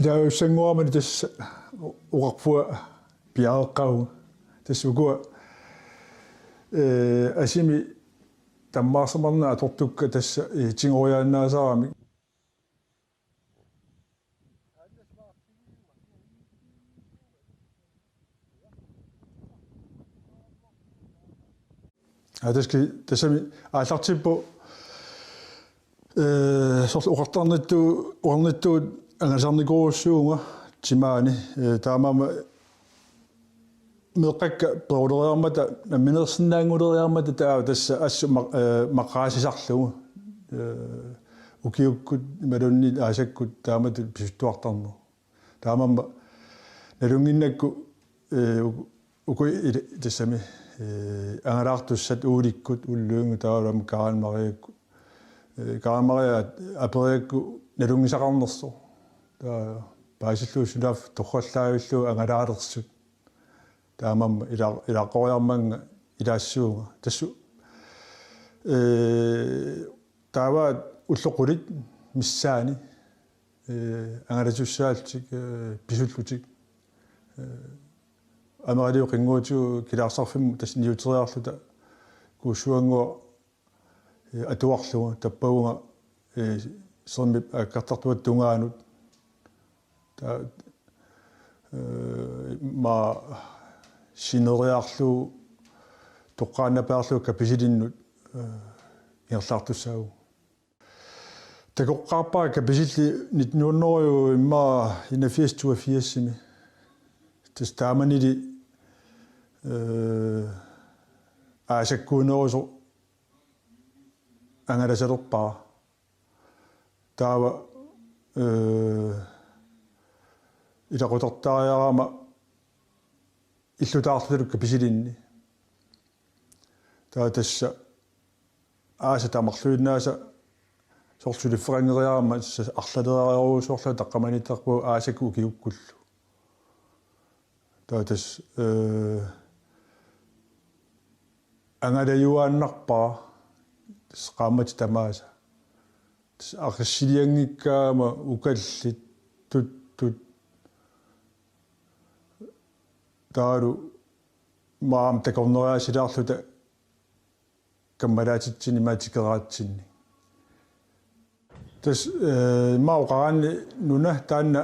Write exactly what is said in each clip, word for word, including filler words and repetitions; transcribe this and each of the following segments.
Ilaajussanngoramani tassa oqarpunga piareeqqavugut. Tassa ukua, eh, asimi tammaarsamanna atortukka tassa, eh, tigoriaannaasaramik. Aa, taski-, tassami aallartippoq, eh, soorlu oqartarnittu-, oqarnittut angalasarnikorujussuuvunga timaani, eh, taamaammat meeqqakka peruleriarmata, nammineersinnaannguleriarmata taava tassa assut ma-, eh, maqaasisarlugu, eh, ukiukkut imaluunniit aasakkut taamatut pisuttuartarneq. Taamaammat nalunnginnakku, eh, uku, uku il-, tassami, eh, angalaartussat uulikkut ulluinnarni taavalu aamma Karen Mariakkut, eh, Karen Maria aperigakkit nalunngisaqarnersoq. Taava paasillugu sunaaffa torrallaavillugu angalaareersut. Taamaammat ila-, ilaaqqoriarmannga ilaassuunga. Tassa, eh, taava ullut qulit missaanni, eh, angalasussaallutik, eh, pisullutik. Eh, ameraliup qinnguatigut Kilaarsarfimmut tassa niuteriarluta Kuussuannguaq, eh, atuarlugu tappavunga, eh, Sermip aakkartartuata tungaanut. Ta-, eh, ma sineriarlugu toqqaannapiarlugu Kapisilinnut, eh, ingerlaartussaavugut. Takoqqaarpara Kapisilli nitten hundrede og enogfirs toogfirsimi. Tassa taamanili, eh, aasakkuunerusoq angalasalerpara. Taava, eh, ilaquttartariarama illutaarlutalu Kapisilinni. Taava tassa aasat tamarluinnaasa soorlu suliffeqanngeriarama tassa arlaleriarujussuarlunga taqqamaniittarpugut aasakkut ukiukkullu. Taava tassa, eh, angalajuaannarpara tassa qaammatit tamaasa. Tassa aqassilianngikkaangama ukallit tuttut taavalu maam takorneriaasilaarluta kammalaatitsinni matikeraatsinni. Tassa, eh, immaqa oqaraanni nuna taanna,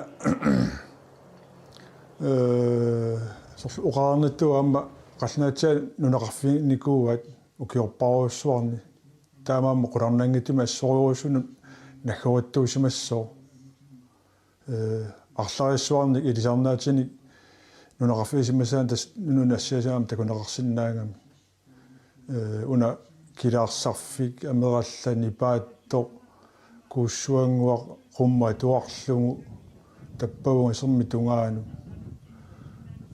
eh, soorlu oqarnittut aamma qallunaatut nunaqarfiginikuuaat ukiorparujussuarni. Taamaammat qularnanngitsumik assorujussuarnut naggavattuusimassooq. Eh, arlalissuarnik ilisarnaatinik nunaqarfigisimasaanik tassa nunap nassiussaa aamma takuneqarsinnaagami. Eh, una Kilaarsarfik, Amerallat, Nipaattoq, Kuussuannguaq, qummut atuarlugu, tappavunga Sermip tungaanut.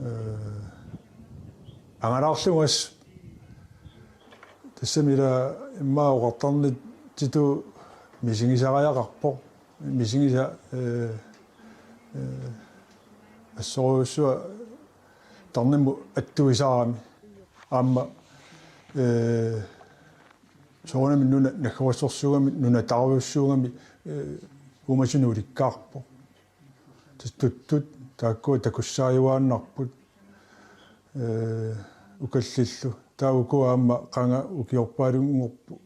Eh, angalaarlugu assut tassami ila immaqa oqartarnittutut misigisariaqarpoq. Misigisaq, eh, eh, assorujussuaq tarnimmut attuisarami. Aamma, eh, soorunami nuna naggavattorsuugami, nunatarujussuugami, eh, uumasunik ulikkaarpoq. Tassa tuttut taakkua takussaajuaannarput, eh, ukallillu. Taava ukua aamma qanga ukiorpaalunngorput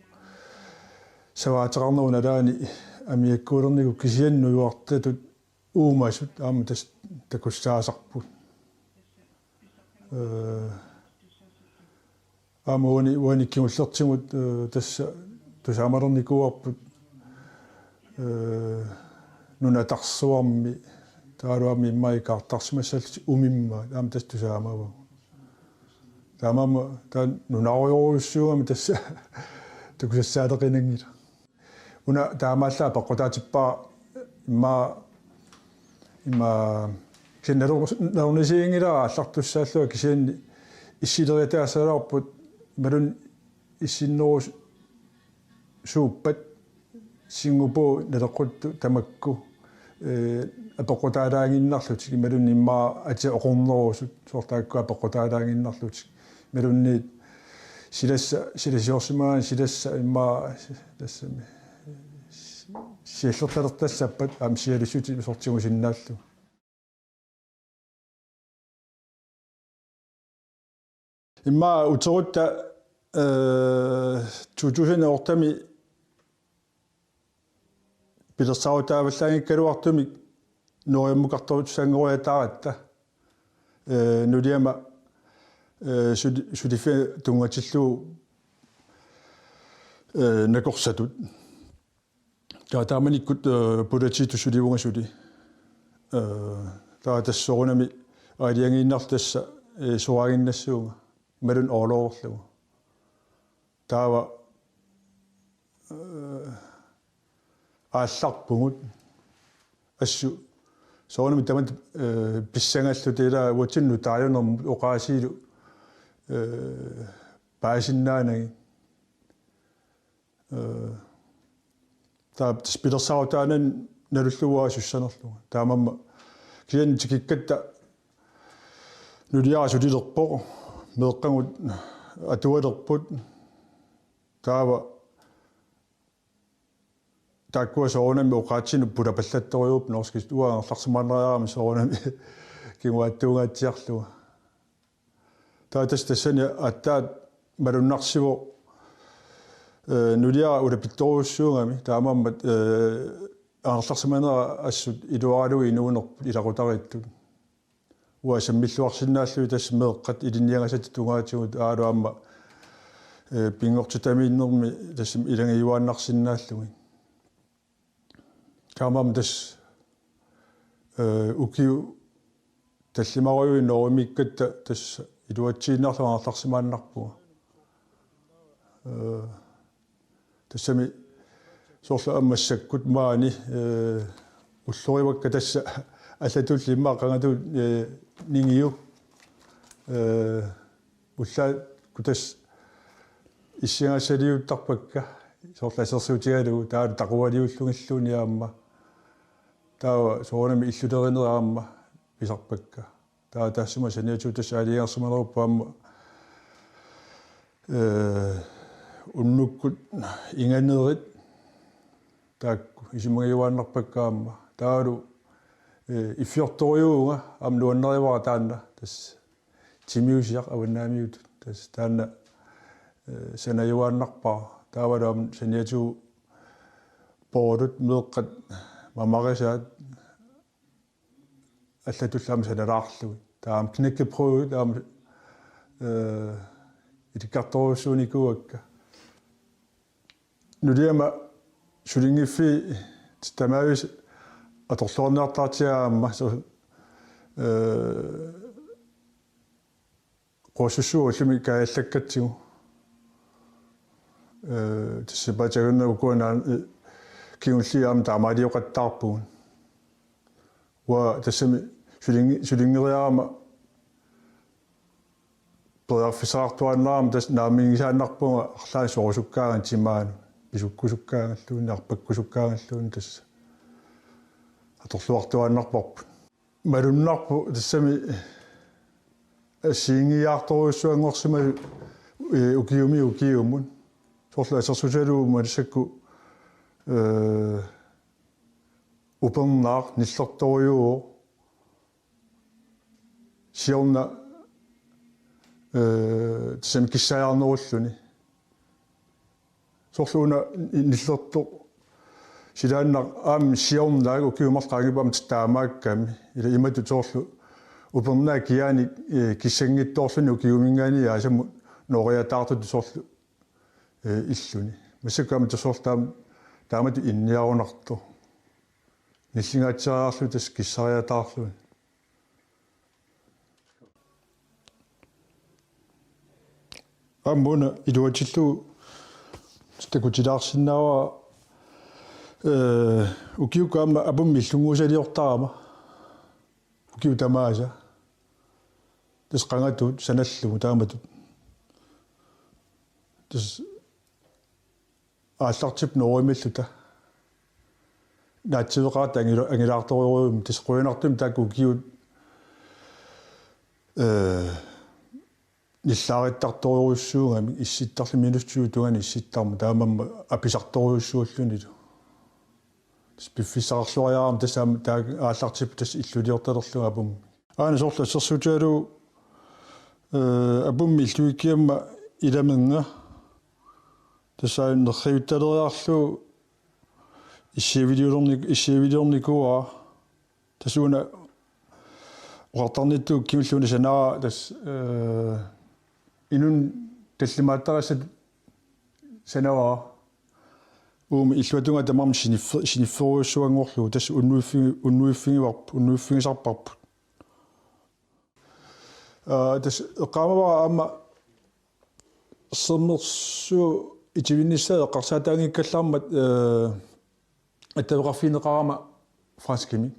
savaateqarnerup nalaani amiakkuulernikkut kisianni nujuartatut uumasut aamma tassa takussaasarput. Eh, aamma uani, uani kingullertigut, eh, tassa tusaamalernikuuarput, eh, nunatarsuarmi, taavalu aamma immaqa ikaartarsimassallutik umimmaat, aamma tassa tusaamavagut. Taamaammat taanna nunarujorujussuugami tassa takusassaaleqinanngilaq. Una taamaallaat apeqqutaatippara immaqa, immaqa kisianni nalor-, nalornisiginngilara aallartussaallunga kisianni issileriataasaraluarput imaluunniit issinnikuusuuppat Singapore naleqquttut tamakku, eh, apeqqutaalaanngiinnarlutik imaluunniit immaqa atia oqornerusut soorlu taakku apeqqutaalaanngiinnarlutik. Imaluunniit silassaq, silasiorsimagaanni silassaq immaqa tassami siallertalertassappat aamma sialussutit usortigusinnaallu. Immaqa uterutta, eh, to tusind otte-mi pilersaarutaavallaanngikkaluartumik nooriammukartorutsissanngoriataaratta, eh, nuliama, eh, suli-, suliffiga tunngatillugu, eh, nakorsatut. Taava taamanikkut, eh, politiitut sulivunga suli. Eh, taava tassa soorunami aalajangiinnarlugu tassa, eh, soraannassuunga. Imaluunniit orloverlugu. Taava, eh, aallarpugut. Assut soorunami tamatta, eh, pissangalluta ilaa uatsinnut taajunermut oqaasiilu, eh, paasinnaanagit. Eh, taava tassa pilersaarutaanani nalullugu uanga sussanerlunga. Taamaammat kisianni tikikkatta nuliara sulilerpoq, meeqqagut atualerput. Taava taakkua soorunami oqaatsinnut pulapallattorujuupput norskisut, uanga angerlarsimaarneriarama soorunami kinguaattuungaatsiarlunga. Taava tassa tassani aatsaat malunnarsivoq, eh, nuliara ulapittorujussuugami, taamaammat, eh, angerlarsimanera assut iluaralugu inuunerput ilaqutariittut. Uanga sammilluarsinnaallugit tassa meeqqat ilinniagasatik tungaatigut aammalu aamma, eh, pinngortitamiinnermi tassami ilagiuaannarsinnaallugit. Taamaammat tassa, eh, ukiut tallimarujuit noorimiikkatta tassa iluatsiinnarlugu angerlarsimaannarpunga. Eh, tassami soorlu aamma massakkut maani, eh, ullorivakka tassa allatulli immaqa qangatut, eh, ningiu, eh, ullaakkut tassa issiagasaliuttarpakka, soorlu assersuutigalugu taava taqualiullugilluunniit aamma. Taava soorunami illulerinerit aamma pisarpakka. Taava taassuma saniatigut tassa aalajangersimaneruppat aamma, eh, unnukkut inganerit taakku isumagiuaannarpakka aamma. Taavalu, eh, iffiortorujuuvunga aamma nuannarivara taanna tassa timiusiaq avannaamiutut. Tassa taanna, eh, sanajuaannarpara. Taavalu aamma saniatigut poolut meeqqat mamarisaat allatullu aamma sanalaarlugit. Taava aamma knækkebrødit aamma, eh, ilikkartorujussuunikuuakka. Nuliama sulinngiffii tamaavisa atorluarniartaartigaa aamma so-, eh, quassussuu ullumi kaajallakkatsigu. Eh, tassa sapaatip akunnera ukua, eh, kingulliit aamma taamaalioqattaarpugut. Uanga tassami sulinngi-, sulinngeriarama periarfissaqartuaannarama tassa naammagisaannarpunga arlaannik sorusukkaangat timaanut, pisukkusukkaangalluunniit, arpakkosukkaangalluunniit tassa atorluartuaannarparput. Malunnarpoq tassami assigiiaartorujussuanngorsimasoq, eh, ukiumiit ukiumut. Soorlu assersuutigalugu massakkut, eh, upernaaq nillertorujuuvoq siorna, eh, tassami kissaajaanerulluni. Soorlu una nillertoq silaannaq aamma siornaak ukiut marluk qaangiuppata aamma taamaakkami. Ila imatut soorlu upernaaq kiaani, eh, kissanngitsoorluni ukiuminngaanniit aasamut nooriataartutut soorlu, eh, illuni. Massakkut aamma tassa soorlu taam-, taamatut inniarunartoq. Nillingaatsiariarlugu tassa kissariataarluni. Aamma una iluatsillugu takutilaarsinnaavara, eh, ukiukkut aamma apummik illunnguusaliortarama. Ukiut tamaasa. Tassa qangatut sanallugu taamatut. Tassa aallartippoq noorimilluta. Naatsiveqarata angila-, angilaartorujuuvoq, tassa qujanartumik taakku ukiut, eh, nillaarittartorujussuugamik issittarluni minus tyve tungaanut issittarmat taamaammat apisartorujussuullunilu. Piffissaqarluariarama tassa aamma taanna aallartippoq tassa illuliortalerlunga apummi. Aana soorlu assersuutigalugu, eh, apummi illuikkiamma ilamernga. Tassa nerriuttaleriarlugu issiaviliornik-, issiaviliornikuuara. Tassa una oqartarnittut kingulliit una sanaara tassa, eh, inunnut tallimaattarassat sanavara. Uuma illuatungaa tamarmik siniffe-, sinifferujussuanngorlugu tassa unnuiffi-, unnuiffigivarput, unnuiffigisarparput. Aa, tassa eqqaamavara aamma sermersuup itivinnissaa eqqarsaataanngikkallarmat, eh, attaveqarfigineqarama franskimik,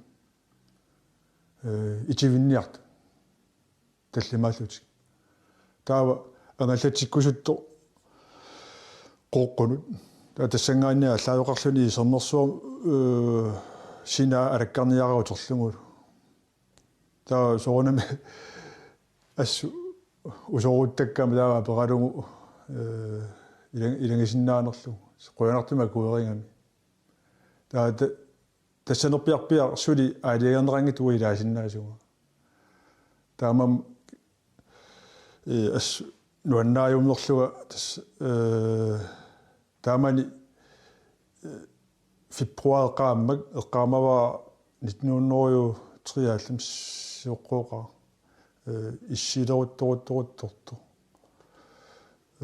eh, itivinniartut tallimaallutik. Taava angallatsikkusuttoq Qooqqunut. Taava tassanngaanniit aallaaveqarluni sermersuup, eh, sinaa alakkarniaraq uterlugulu. Taava soorunami assut usoruttakkama taava aperalugu, eh, ila-, ilagisinnaanerlugu. Qujanartumik akuerigami. Taava ta-, tassanerpiarpiaq suli aalajangerneqanngitsoq uanga ilaasinnaasugut. Taamaammat, eh, assut nuannaajumerlunga tassa, eh, taamani, eh, februar qaammat eqqaamavara nitten hundrede og treoghalvfems sioqqooqaaq, eh, issileruttoruttoruttortoq.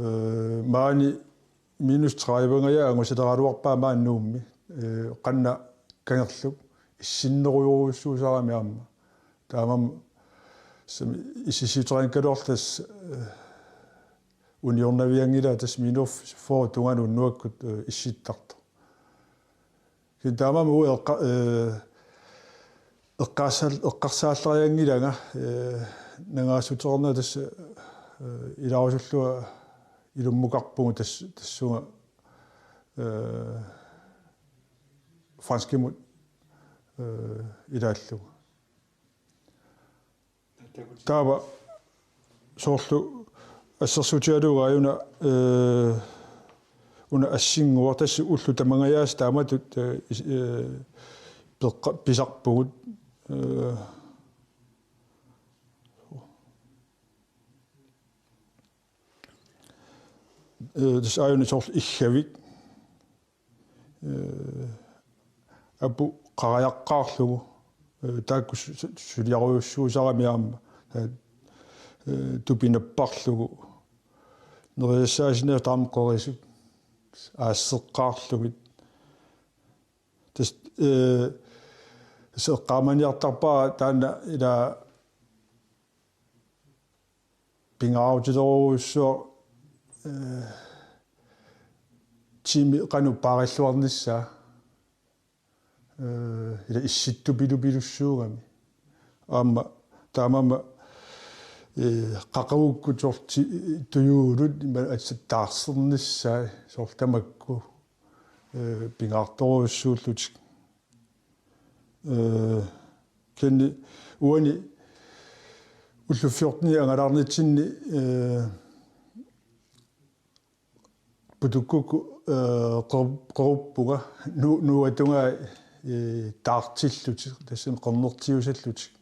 Eh, maani minus tredive-ngajak angusaleraluarpaa maani Nuummi, eh, qanoq kangerlup issinnerujorujussuusarami aamma. Taamaammat tassa ississiuteqanngikkaluarluta tassa, eh, uniornavianngilaa tassa minus fyrre tungaanut unnuakkut, eh, issittartoq. Kisianni taamaammat uanga eqqa-, eh, eqqarsaal-, eqqarsaallarianngilanga, eh, nangaassuteqarnera tassa, eh, ilaarusullunga ilummukarpugut tass-, tassunga, eh, franskimut, eh, ilaallunga. Taava soorlu assersuutigalugu una, eh, una assinnguaq tassa ullut tamangajaasa taamatut, eh, is-, eh, peqqa-, pisarpugut, eh, eh, tassa aajuna soorlu Iggavik. Eh, apu qarajaqqaarlugu, eh, taakku su-, su-, suliarujussuusarami aamma, eh, eh, tupinapparlugu. Nerisassaasinnaasut taama qerisut aasseqqaarlugit. Tassa, eh, tassa eqqaamaniartarpara taanna ila pingaarutilerujussuaq, eh, tiimi qanoq paarilluarnissaa, eh, ila issittupilupilussuugami. Aamma taamaammat, eh, qaqagukkut soorlu ti-, tujuulut ima assat taarsernissaa soorlu tamakku, eh, pingaartorujussuullutik. Eh, kisianni uani ullut fjorten angalaarnitsinni, eh, putukkukku, eh, qer-, qeruppunga nu-, nuuatungaa, eh, taartillutik, tassami qernertiusallutik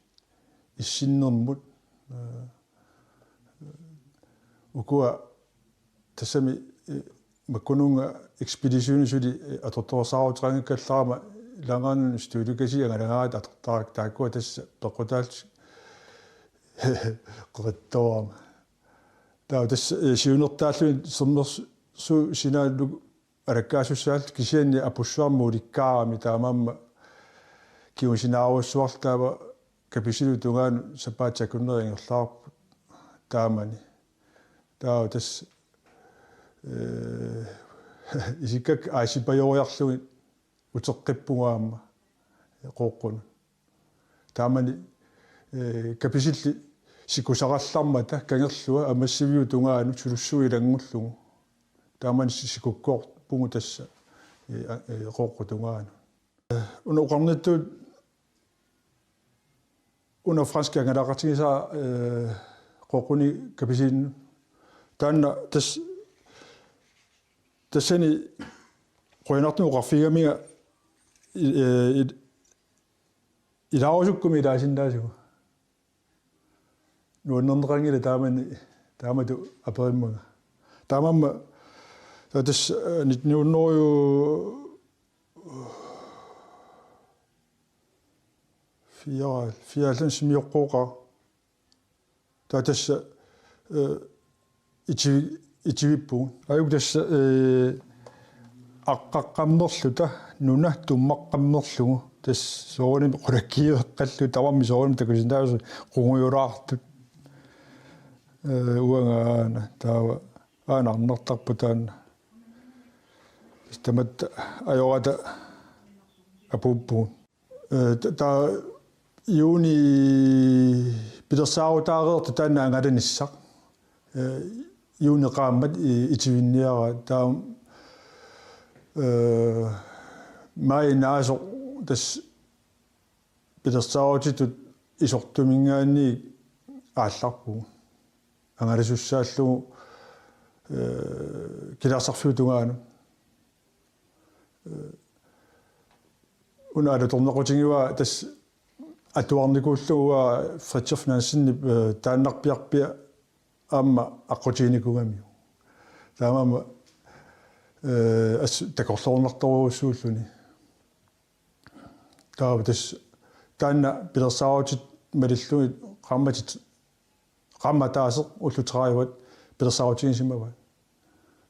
issinnermut, eh, ukua tassami, eh, makkununnga ekspeditionit suli, eh, atortorisaaruteqanngikkallarama ilaangaannaq Studiekasik angalagaangata atortarakkit taakkua tassa peqqutaallutik qerittoorama. Taava tassa, eh, siunertaalluni sermersuup sinaallu alakkaasussaalluni kisianni apussuarmut ulikkaarami taamaammat kingusinaarujussuarluta taava Kapisilip tungaanut sapaatip akunneri ingerlareerput taamani. Taava tassa, eh, isikka aasipajoriarlugit uteqqippunga aamma Qooqqunut. Taamani, eh, Kapisilli sikusarallarmata kangerlua Ammassivivut tungaanut sulussuit ilanngullugu. Taamani si-, sikukkoorpugut tassa, eh, a-, eh, Qooqqut tungaanut. Una oqarnittut una franskit angalaaqatigisara, eh, Qooqquni Kapisilinut. Taanna tas-, tassani qujanartumik oqarfigigaminga I- eh, i- Ilaarusukkumik ilaasinnaasugut. Nuannerneqanngilaq taamani, taamatut aperimmanga. Taamaammat, taava tassa, eh, nitten hundrede og fireoghalvfemsimioqqooqaaq. Taava tassa, eh, itivi-, itivippugut. Aajuku tassa, eh, aqqaqqammerluta, nuna tummaqqammerlugu. Tassa soorunami qulakkiiveqqallugu, tamarmik soorunami takusinnaasoq qungujulaartut. Eh, uanga aana, taava aana arnartarpoq taanna. Tassa tamatta ajorata apuuppugut. Eh, ta-, taava juuni pilersaarutaareertoq taanna angalanissaq. Eh, juuni qaammat i-, itivinniaraat taava, eh, maajip naasoq tassa pilersaarutitut isortuminngaanniit aallarpugut. Angalasussaallugu, eh, Kilarsarfiup tungaanut. Eh, una alutornequtigivaa tassa atuarnikuullugu Fritjof Nansenip, eh, taannarpiarpia aamma aqqutiginikuugamiuk. Taamaammat, eh, assut takorloornartorujussuulluni. Taava tassa taanna pilersaarutit malillugit qaammatit, qaammataaseq ullut tredive pilersaarutigisimavaat.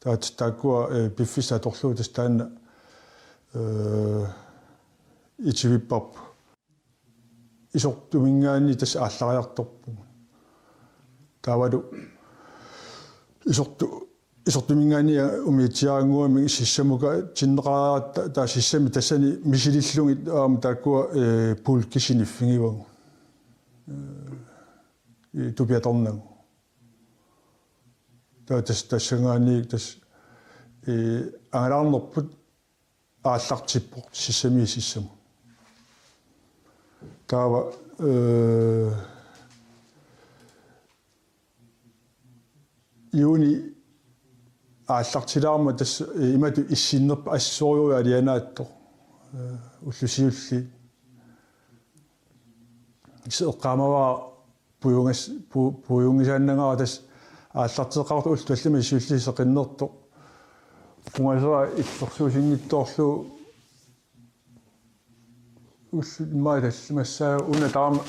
Taava tassa taakkua, eh, piffissaq atorlugu tassa taanna, eh, itivipparput. Isortuminngaanniit tassa aallariartorpugut. Taavalu isortu-, isortuminngaanniit umiatsiarannguamik sissamukaatinneqaratta, taava sissami tassani misilillugit aamma taakkua, eh, pulki siniffigivagut. Eh, tupiatornagu. Taava tassa tassanngaanniit tassa, eh, angalaarnerput aallartippoq sissamiit sissamut. Taava, eh, juuni aallartilaarmat tassa, eh, imatut issinnerput assorujussuaq alianaattoq. Eh, ullut siulliit. Tassa eqqaamavara puiunngis-, pu-, puiunngisaannagara tassa aallarteqqaartoq ullut tallimat siulliit seqinnertoq. Qungasera illersuusinngitsoorlugu ullut immaqa tallimassaat una taama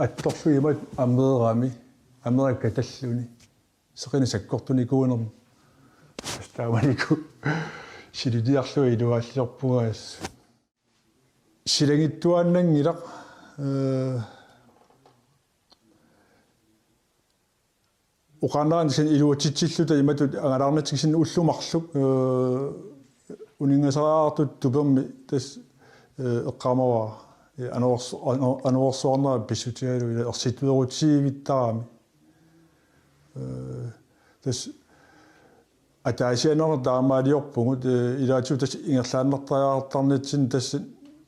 attorlugu imatut ameerami, ameerakka talluni. Seqineq sakkortunikuunermi. Tassa taamanikkut sililiarlunga iluaalliorpunga assut. Silagittuaannanngilaq, eh, oqarnera kisianni iluatsitsilluta imatut angalaarnitsinni kisianni ullut marluk, eh, uninngasariaqartutut tupermi tassa, eh, eqqaamavara, eh, anorersu-, ano-, anorersuarnera pissutigalugu ila ersittuerutsiivittarami. Eh, tassa ataasiaannarneq taamaaliorpugut, eh, ilaatigut tassa ingerlaannartariaqartarnitsinni tassa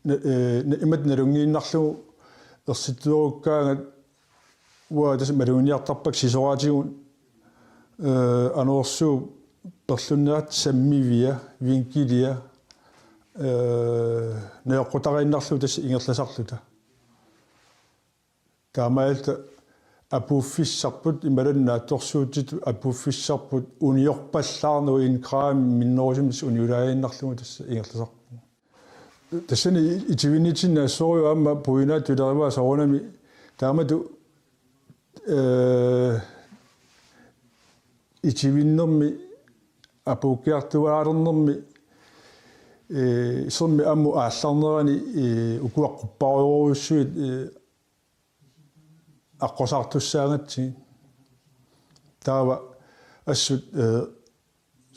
na-, eh, na-, imatut nalunngiinnarlugu ersittuerukkaangat uanga tassa maluginiartarpakka sisoraatigut, eh, anorersuup perlunnerat sammivia, vinkelia, eh, najoqqutariinnarlugu tassa ingerlasarluta. Taamaalilluta apuuffissarput, imaluunniit naatsorsuutitut apuuffissarput uniorpallaarnagu en gram minnerusumik uniulaaginnarlugu tassa ingerlasarpugut. Tassani itivinnitsinni assorujuk aamma puinaatut ilerivaa soorunami taamatut, eh, itivinnermi, apuukkiartuaalernermi, eh, sermi ammut aallarnerani, eh, ukua qupparujorujussuit, eh, aqqusaartussaagatsigit. Taava assut, eh,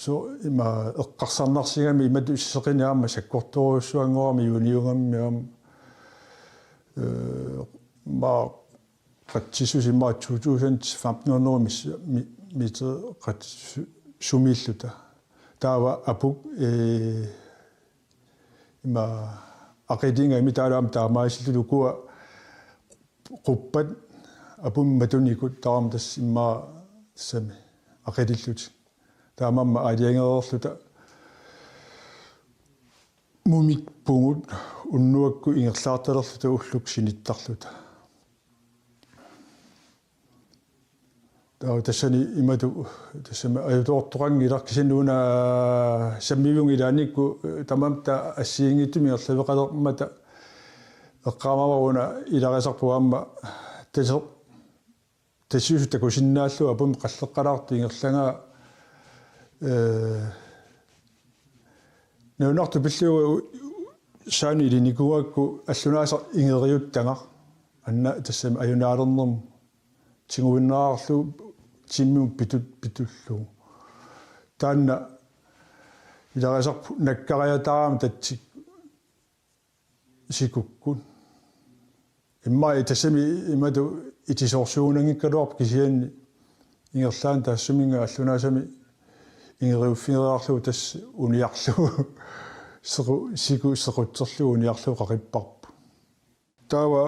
so-, ima eqqarsarnarsigami imatut seqineq aamma sakkortoorujussuanngorami juuniugammi aamma, eh, ma qatsissusi ma to tusind femten hundrede mis-, mi-, meter qatsu-, sumiilluta. Taava apuk, eh, ima aqilingami taavalu aamma taamaasilluta ukua quppat apummi matunikut taama tassa immaqa tassami aqilillutik. Taamaammat aalajangereerluta mumippugut unnuakkut ingerlaartalerluta ullukkut sinittarluta. Taava tassani imatut tassami ajutoortoqanngilaq, kisianni una sammivunga ilaannikkut tamatta assigiinngitsumik ingerlaveqalermata eqqaamavara una ilagisarput aamma taseq tassiusut takusinnaallugu apummi qalleqqalaartoq ingerlagaa, ee, nalunartoq pillugu saanut ilinikuugakku allunaasaq ingeriuttagaq, anna tassami ajunaalernermut tiguinnarlugu timmimut pitut-, pitullugu. Taanna ilagisarput nakkariataarami tatsikkut sikukkut. Immaqa tassami imatut itisoorsuugunanngikkaluarpoq, kisianni ingerlaannaq taassuminnga allunaasami ingeriuffigeriarlugu tassa uniarlugu sequ-, siku sequtserlugu uniarlugu qaqipparput. Taava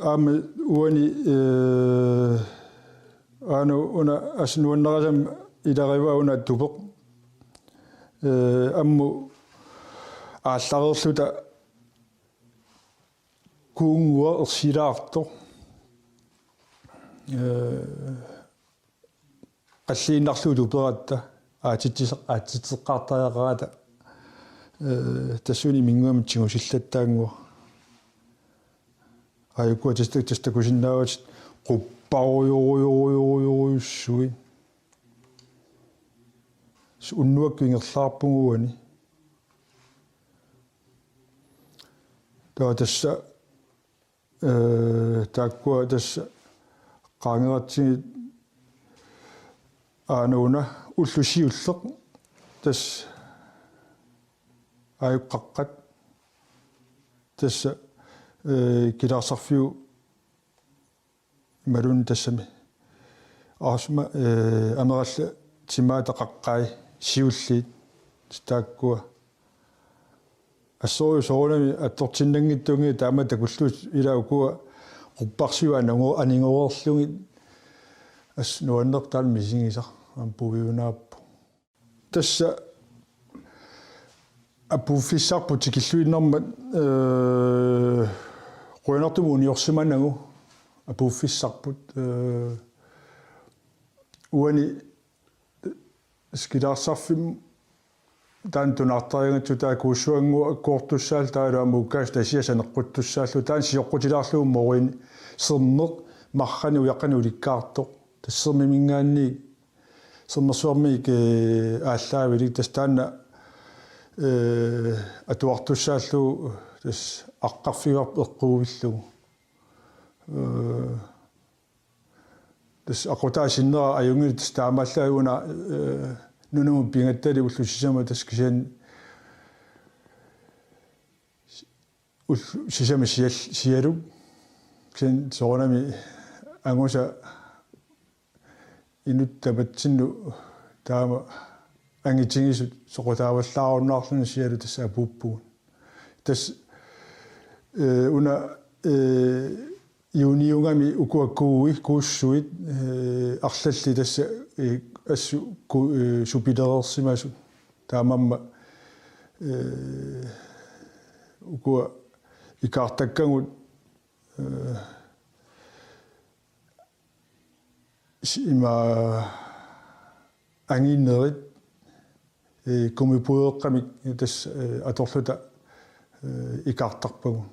aamma uani, ee, aana una assut nuannarisamik ilagivaa una tupeq. Ee, ammut aallareerluta kuunnguaq ersilaartoq. Ee, qalliinnarlugu tuperatta aatsitseq-, aatsitseqqaartariaqarata, ee, tassuuna iminnguamik tigusillattaannguaq. Aajuku tassa, tassa takusinnaavatit qupparujorujorujorujussuit. Unnuakkut ingerlaarpugut uani. Taava tassa, ee, taakkua tassa qaangeratsigit aana una ulloq siulleq tassa aajuku qaqqat tassa, ee, kilaarsarfiup imaluunniit tassami arsma, ee, amerallat timaata qaqqai siulliit taakkua. Assorujuk soorunami attortinnanngitsuunngilaq taama takullugu, ila ukua qupparsiut anigoo-, anigoreerlugit, assut nuannertaaq misigisaq aamma puiunaappoq. Tassa apuuffissarput tikilluinnarmat, ee, qujanartumik uniorsimanagu apuuffissarput, ee, uani kilaarsarfimmut taanna tunaartariaqartigu taava kuussuannguaq akkoortussaallugu taavalu aamma ukkaasut tasiaq saneqquttussaallugu taanna sioqqutilaarlugu morini sermeq marrani ujaqqani ulikkaartoq tassa sermiminngaanniit sermersuarmiit, ee, aallaavilik tassa taanna, ee, atuartussaallugu tassa aqqarfigivarput eqquuvillugu. Ee, tassa aqutaa sinnera ajunngilaq tassa taamaallaat una, ee, nunamut pigattali ulloq sisamat tassa kisianni ulloq sisamat sial-, sialuk. Kisianni soorunami angusa inuttut tamatsinnut taama angitigisut soqutaavallaarunnaarluni sialuk tassa apuuppugut. Tassa, ee, una, ee, juuniugami ukua kuui, kuussuit, ee, arlallit tassa, ee, assut ku-, ee, supilereersimasut. Taamaammat, ee, ukua ikaartakkagut, ee, si-, ima anginerit, ee, kumipueqqamik tassa, ee, atorluta, ee, ikaartarpagut.